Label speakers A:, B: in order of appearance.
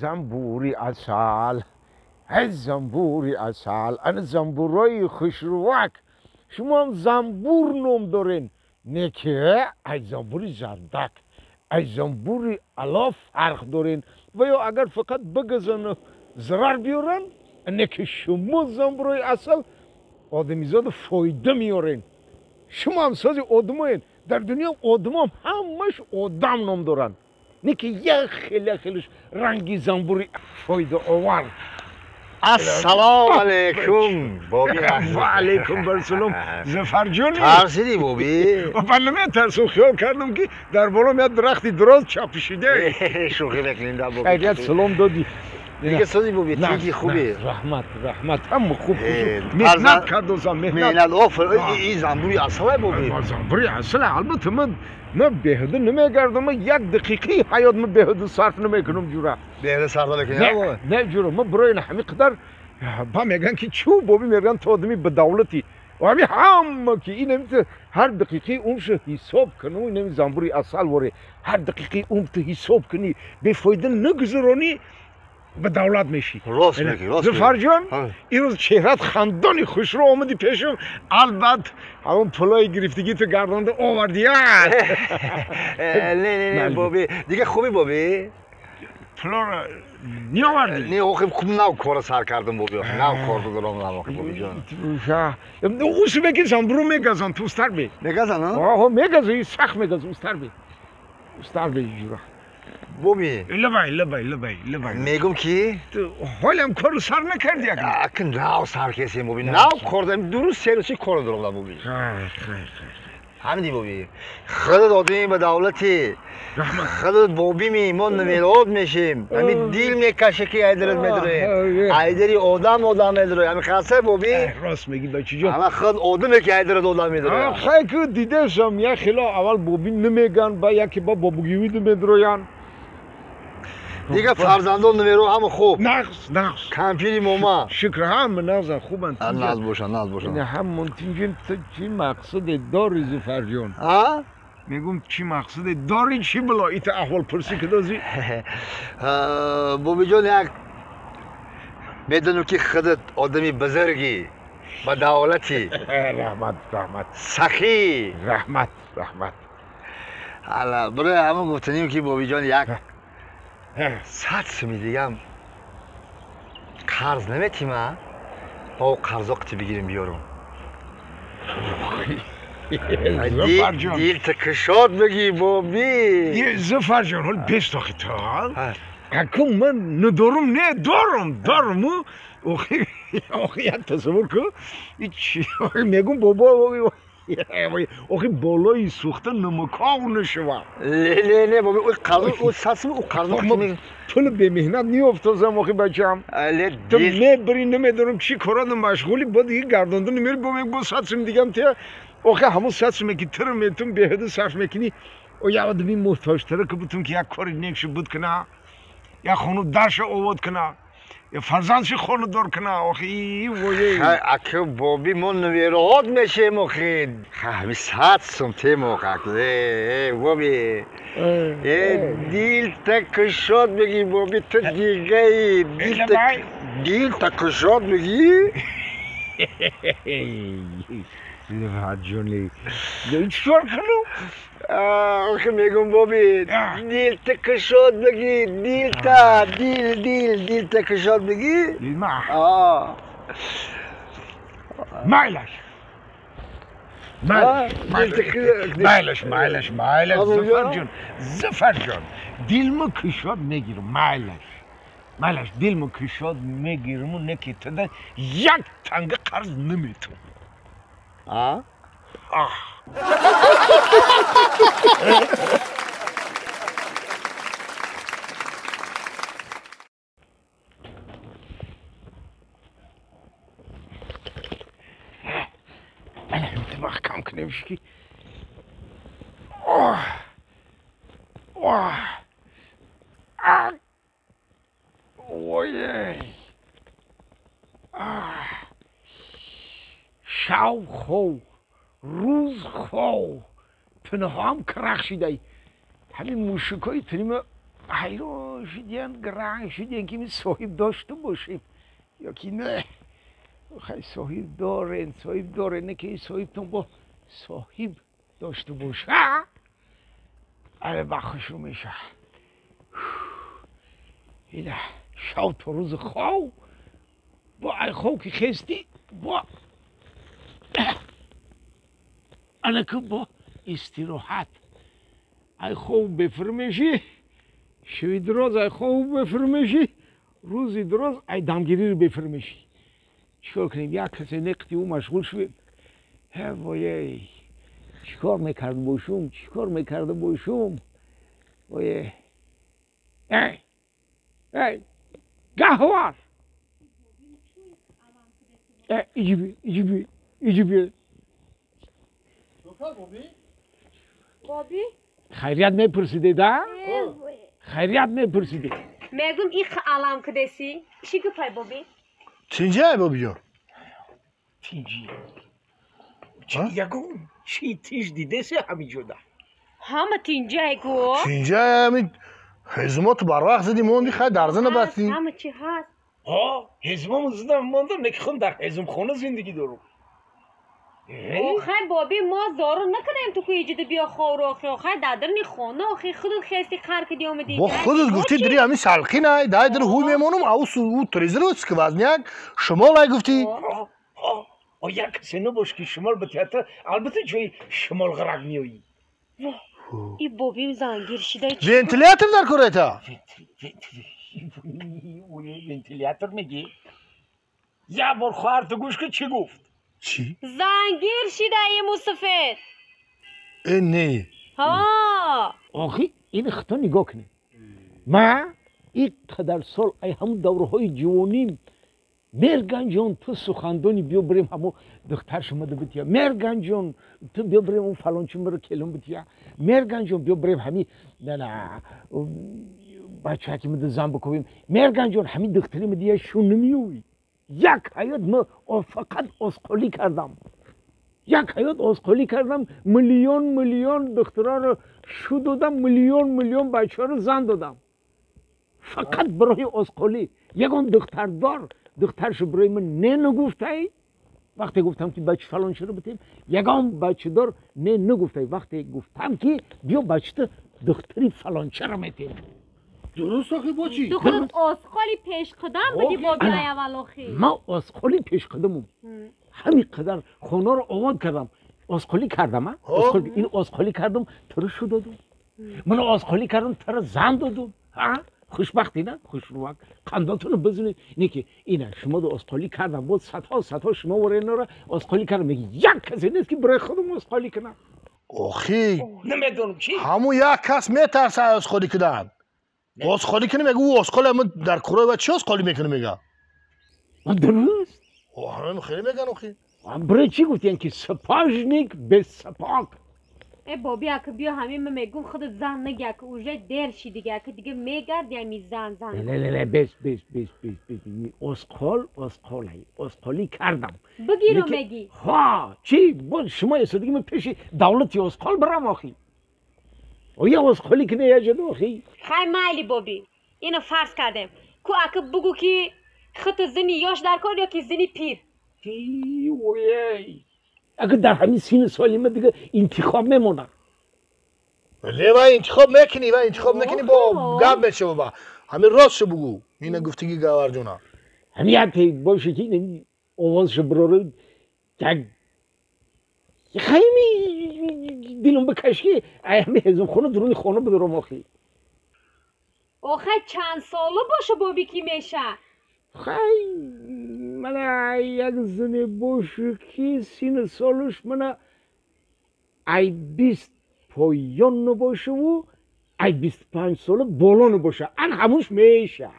A: Занбури асал, эй занбури асал, ана занбурои хушрувак. Шумо ҳам занбур ном дорен. Не ки ай занбури зардак, ай занбури ало фарқ дорен. Ва ё агар фақат бигазану зарар биёранд, не ки шумо занбурои асал одамизоду фоида меёрен. Шумо ҳам сози одамоен. Дар дунё одамом ҳамаш одам ном доранд. Не ки як хеле хелеш ранги занбури фоидаовар.
B: Ассалому алайкум, Боби.
A: Ва алайкум барсалом, Зафарҷони.
B: Тарсидӣ, Боби?
A: Ман наметарсам, хиёл кардам ки дар болом як дарахти дароз чапишида.
B: Шӯхӣ мекунем да, Боби.
A: Хайрият, салом додӣ.
B: Дига сози, Боби, тинҷи хубе?
A: Раҳмат, раҳмат, ҳама хуб. Меҳнат кардозам, меҳнат.
B: Меҳнат, офарин. Ин занбури асале, Боби?
A: Занбури асале, албатта. Ман беҳуда намегардам, ман як дақиқаи ҳаёт ман беҳуда сарф намекунам, ҷура.
B: Беҳуда сарф намекунӣ?
A: Не, не, ҷура, ман барои ҳамин қадар ба мегӯянд ки чӯ, Боби, мегӯянд, ту одами бадавлатӣ. Ҳами ҳама ки ин ҳар дақиқаи умршо ҳисоб куну, ин занбури асал воре ҳар дақиқаи умр ту ҳисоб кунӣ, бефоида нагузаронӣ, ба давлат мешӣ.
B: Рост мегӣ, рост.
A: Зуфарҷон, имрӯз чеҳрат хандони хушрӯ омадӣ пешам, албат ҳамон пулои гирифтагӣ ту гардонда овардӣ.
B: Не, не, не, Боби, дига хубӣ, Боби?
A: Пулоро неовардӣ?
B: Не, охи, хуб, нав кора сар кардам, Боби, нав кор дорам, Бобиҷон.
A: Усме ки занбуру мегазанд, ту устар бе.
B: Мегазанд?
A: Оҳо, мегазанд, сахт мегазанд, устар бе, устар бе, ҷура.
B: Боби.
A: Лабай, лабай, лабай, лабай.
B: Мегум ки
A: ҳолам кору сар накардӣ акн?
B: Акн нав сар кесем, Боби, нав кор дорем, дуруст се рӯзи кор дорам, Боби.
A: Хайр, хайр, хайр.
B: Ҳамиди, Боби, худат одами ба давлати.
A: Раҳмат.
B: Худат бобими, мо намерод мешем, ҳами дил мекаше ки айдарат медроем, айдари одам одам медроем, ҳами хасе, Боби.
A: Рост мегӣ, бачиҷон.
B: Ама худ одаме ки айдарат одам медроем.
A: Хай, ки дидашам, як хело аввал боби намеган, ба яке ба бобугивиду медроянд.
B: Дига фарзандон намеро ҳама хуб?
A: Нағз, нағз.
B: Кампири мома?
A: Шукр, ҳама нағзан, хубанд.
B: Нағз бошанд, нағз бошанд.
A: Ҳамон тинҷин. Ту чӣ мақсаде дорӣ, Зуфарҷон? Мегум, чӣ мақсаде дорӣ, чӣ бало ита аҳволпурсӣ кидозӣ?
B: Бобиҷон, як медонам ки худат одами бузургӣ, ба давлатӣ.
A: Раҳмат, раҳмат.
B: Сахӣ.
A: Раҳмат, раҳмат.
B: Ала барои ҳамон гуфтанем ки, Бобиҷон, як 100 суми дигам қарз наметима, бо қарзо қити бигирем, биёрум. Дил кушод бигӣ, Боби.
A: Зуфарҷон, ҳол бестохи то акун ман надорум, не, дорум, доруму. Охи, як тасаввур кун, мегум, бобо, охи, болои сӯхта намаков нашава.
B: Не, не, не, боби, қарз, ӯ 100 сум, ӯ қарз.
A: Пули бемеҳнат неёфтозам, охи, бачам. Ту мебири, намедонам чӣ корада машғули, бо диги гардонда намери, бо мег бо 100 сум дигам тия. Охи, ҳамон 100 суме ки тир метум, беҳуда сарф мекунӣ, як одами муҳтоҷтара ки бутум, ки як кори некши буд куна, як хону дарша овод куна, фарзандши хонадор куна, охи, вое.
B: Ака, Боби, мо навероҳот мешем, охи, ҳами 100 сум тем, охи, Боби, э дилта кушод бигӣ, Боби, ту дигаи дилта кушод бигӣ.
A: Ҷони, чикор кунам?
B: Охи, мегум, Боби, дилта кушод бигӣ, дилта, дил, дил, дилта кушод бигӣ.
A: Майлаш, майлаш, майлаш, майлаш, Зуфарҷон, Зуфарҷон, дилму кушод мегирам, майлаш, майлаш, дилму кушод мегираму, не ки тада як танга қарз наметум.
B: А?
A: Ах. Маҳкам кунем шки. Оҳ. Оҳ. Ой. Ах. Шав хов, рӯз хов, тинҳоам карах шидай. Ҳамин мушикҳои тинима ҳайрон шудиян, гранг шудиян, ки соҳиб дошта бошем ё ки не. Хай, соҳиб дорен, соҳиб дорен, не ки соҳибтон бо соҳиб дошта боша, аре, ба хушрӯ меша. Ина шав то рӯзи хов, бо ай хов ки хестӣ, бо анаку бо истироҳат, ай хов бефир мешӣ, шиви дроз, ай хов бефир мешӣ, рӯзи дроз ай дамгириро бефир мешӣ. Чикор кунем, як касе неқти ӯ машғул шавем. Воей, чикор мекарда бошум, чикор мекарда бошум? Вое, эй, эй, гаҳвар, иҷиби, иҷиби, иҷиби.
C: Боби?
A: Хайрият мепурсиде, да? Хайрият мепурсиде.
C: Мегум, их алам кудеси. Чӣ гупай, боби?
B: Тинҷай, бобиҷон.
A: Тинҷи. Ягон чӣ тинҷ дидеси ҳамиҷода?
C: Ҳама тинҷай гу.
B: Тинҷай, ҳами ҳезумоту барвақт зиди монди, хай дарза набастӣ.
C: Ҳама чӣ ҳаст?
A: Ҳо, ҳезумому зидам мондам, не ки хун дар ҳезумхона зиндагӣ дорум.
C: Охай, боби, мо зору накунем, ту ку иҷида биё ховро, охи, охай, дар дарни хона, охи, худут хести қар киди омади.
B: Бо худут гуфти, дири ҳами салқин ай, дай дир ҳуй мемонум, ау ӯ трезиро сквозняк шумол ай гуфти.
A: Як касе набош ки шумол ба театр, албатта ҷои шумол ғарак меоӣ.
C: И бобим зангир шида.
B: Вентилятор дар кор эта?
A: Вентилятор мегӣ? Як бор хоҳарту гӯш ки чӣ гуфт.
B: Чӣ?
C: Зангир шидаи мусафед.
B: Э, не.
C: Ҳа.
A: Охи, ин хато нигоҳ кунед. Ма ин қадар сол, ай ҳамун давраҳои ҷувоним, Мерганҷон, ту сухандони, биё бирем ҳамо духтар шумада бития. Мерганҷон, ту биё бирем он фалончумаро келон бития. Мерганҷон, биё бирем ҳами нана бачаки мида зан бикобем. Мерганҷон, ҳами духтари мидия шу намеёвӣ. Як ҳаёт ма фақат озқолӣ кардам, як ҳаёт озқолӣ кардам, миллион миллион духтараро шу додам, миллион миллион бачаҳоро зан додам, фақат барои озқолӣ. Ягон духтардор духтаршу барои ман не нагуфтай, вақте гуфтам ки бача фалончиро битем. Ягон бачадор не нагуфтай, вақте гуфтам ки биё бачата духтари фалончаро метем.
B: Дуруст, охи, бо чӣ?
C: Ту худат озқоли пешқадам буди, боби, аввал, охи.
A: Ман озқоли пешқадамум, ҳамин қадар хонаро овод кардам, озқолӣ кардам, ин озқолӣ кардам, туро шу додум, ман озқолӣ кардам, туро зан додум. Хушбахтӣ на, хушрувак, қандотонро бизунед, не ки ина шумо озқолӣ кардам, боз садҳо садҳо шумо воренаро озқолӣ кардам, меги як касе нест ки барои худам озқолӣ кунам.
B: Охи.
A: Намедонам чӣ.
B: Ҳамун як кас метарса озқолӣ кунад. Озқолӣ кунӣ, мега, ӯ озқоли ама дар курои ва чӣ озқолӣ мекунӣ, мега.
A: Дуруст.
B: Хеле меган, охи.
A: Барои чӣ гуфтиян ки сапожник без сапог?
C: Э, боби, ака биё, ҳамин ма мегум, худат зан наги, ака уже дер ши дига, ака дига мегарди ами зан зан.
A: Не, не, бес, бес, бес, бес, бес, озқол озқолай, озқолӣ кардам.
C: Бигиру меги.
A: Ҳа, чӣ боз шумо эсодиги ма пеши давлати озқол барам, охи, оя озқолӣ кина яҷаду, охи.
C: Хай, майли, боби, ина фарз кардем ку, ака бугу ки худту зини ёш дар кор ё ки зини пир?
A: Оей, агар дар ҳамин синну соли ма дига интихоб мемонад.
B: Не, ва интихоб мекунӣ, ва интихоб мекунӣ, бо гап мешава, ба ҳамин ростшо бугӯ, ина гуфтагӣ гаварҷона.
A: Ҳамин яке боше ки овозшо бирору, як хайми дилум бикаш ки ай ҳами ҳезумхона дуруни хона бидорам, охи.
C: Охай, чанд сола боша, боби, ки меша?
A: Хай, мана як зане бошу ки сину солуш мана ай 20 поён набошаву ай 25 сола боло набоша, ан ҳамуш меша.